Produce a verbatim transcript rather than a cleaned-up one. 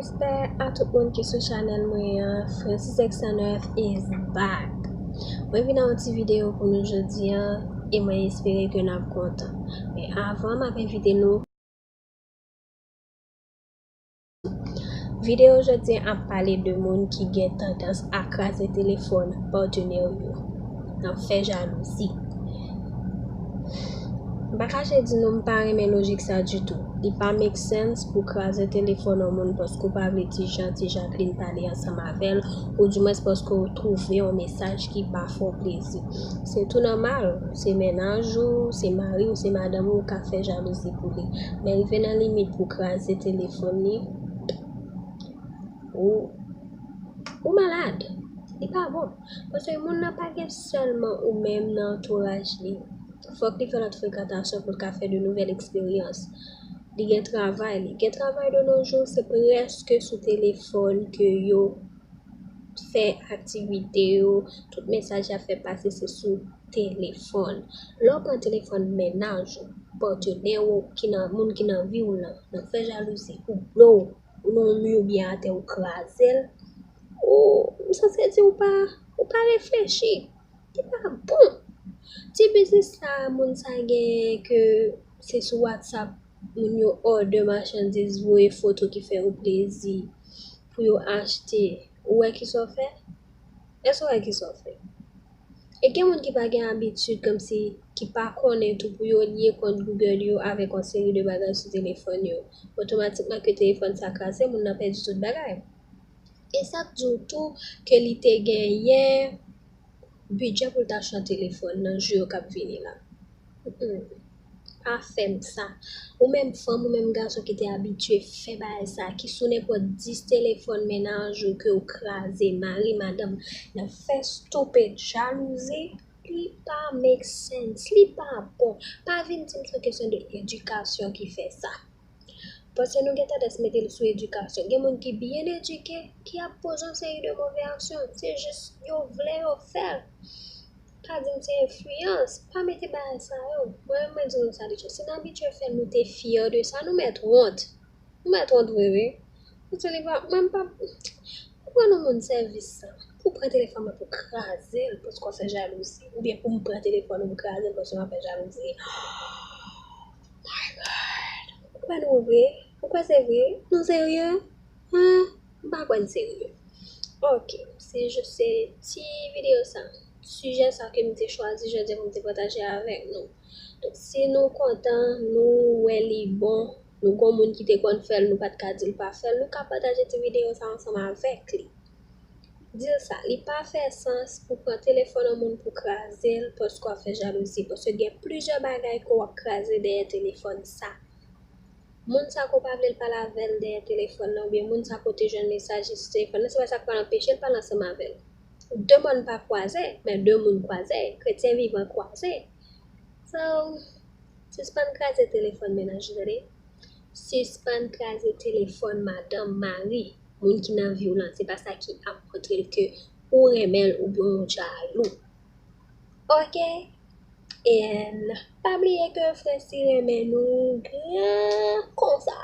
Respè a tout moun ki sou chanèl mwen an, Francis X cent neuf is back. Mwen vin ak yon ti videyo pou nou jodi an, e mwen espere ke n ap kontan. Men avan, m ap envite nou. Videyo jodi an ap pale de moun ki gen tandans a kraze telefòn patnè yo nan fè jalouzi. M pa kache di nou, m pa renmen lojik sa ditou. Li pa make sense pou kraze telefòn yon moun paske w pa vle ti Jan, ti Jacqueline pale ansanm avè l, oudimwens paske w twouve yon mesaj ki pa fè w plezi. Se tou nòmal, se mennaj ou, se mari w, se madanm ou, ou ka fè jalouzi pou li. Men rive nan limit pou kraze telefòn li, ou, ou malad. Li pa bon. Paske moun nan pa gen sèlman ou menm nan antouraj li. Fòk li fè lòt frekantasyon pou l ka fè de nouvèl eksperyans. Li gen travay, li gen travay de nos jours, se prèske sou telefòn ke yo fè aktivite yo, tout mesaj y ap fè pase se sou telefòn. Lè w pran telefòn mennaj ou, patnè ou, ki nan, moun ki nan vi w lan, nan fè jalouzi, ou blow, ou nan yon mi oubyen atè, ou kraze l, ou, m sanse di ou pa, ou pa reflechi. Li pa bon. Ti biznis sa moun sa genyen ke se sou WhatsApp moun yo òdè machandiz, voye foto ki fè yo plezi pou yo achte. Ou wè kisa w fè? Èske w wè kisa w fè? E gen moun ki pa gen abitid, kòmsi ki pa konnen tou, pou yo lye kont Google yo avèk yon seri de bagay sou telefòn yo. Otomatikman ke telefòn sa kraze, moun nan pèdi tout bagay. E sa k di w tou ke li te genyen bidjè pou l ta achte yon telefòn nan jou yo k ap vini la. Mm-mm. Pa fè m sa. Ou menm fanm, ou menm gason ki te abitye fè bagay sa, ki sou nenpòt dis telefòn mennaj ou ke w kraze, mari, madanm, nan fè stupid jalouzi, li pa make sense, li pa bon. Pa vin di m se kesyon de edikasyon ki fè sa. Paske nou gen tandans mete l sou edikasyon. Gen moun ki byen edike, ki ap poze yon seri de move aksyon. Se jis yo vle yo fè l. Pa di m se enfliyans. Pa mete bagay sa yo. Mwen menm mwen di nou sa deja. Si n abitye fè l, nou te fyè de sa, nou mèt wont. Nou mèt wont vre, wi. Paske li pa, mwen m pa, pou pran yon moun sèvis sa. Pou pran telefòn mwen pou kraze l, paske w ap fè jalouzi. Oubyen pou m pran telefòn ou pou kraze l, paske w ap fè jalouzi. My God. Ou kwè nou vre? Ou kwè se vre? Nou serye? Hen? M pa kwè n serye. Ok, se jis se ti videyo sa. Sijè sa ke m te chwazi jodi a pou m te pataje avèk nou. Donk, si nou kontan, nou wè li bon, nou gon moun ki te konn fè l, nou pa t ka di l pa fè l, nou ka pataje ti videyo sa ansanm avèk li. Di l sa, li pa fè sans pou pran telefòn yon moun pou kraze l, paske w ap fè jalouzi, paske gen plizyè bagay ke w ap kraze dèyè telefòn sa. Moun sa ke w pa vle l pale avè l dèyè telefòn nan, oubyen moun sa ke w te jwenn mesaj li sou telefòn nan, se pa sa k pral anpeche l pale ansanm avè l. De mòn pa kwaze, men de moun kwaze, kretyen vivan kwaze. So, sispann kraze telefòn mennaj ou, tande. Sispann kraze telefòn madanm, mari, moun ki nan vi w lan. Se pa sa ki ap montre l ke ou renmen l oubyen ou jalou. Ok? And pa bliye ke Francis renmen nou gran konsa.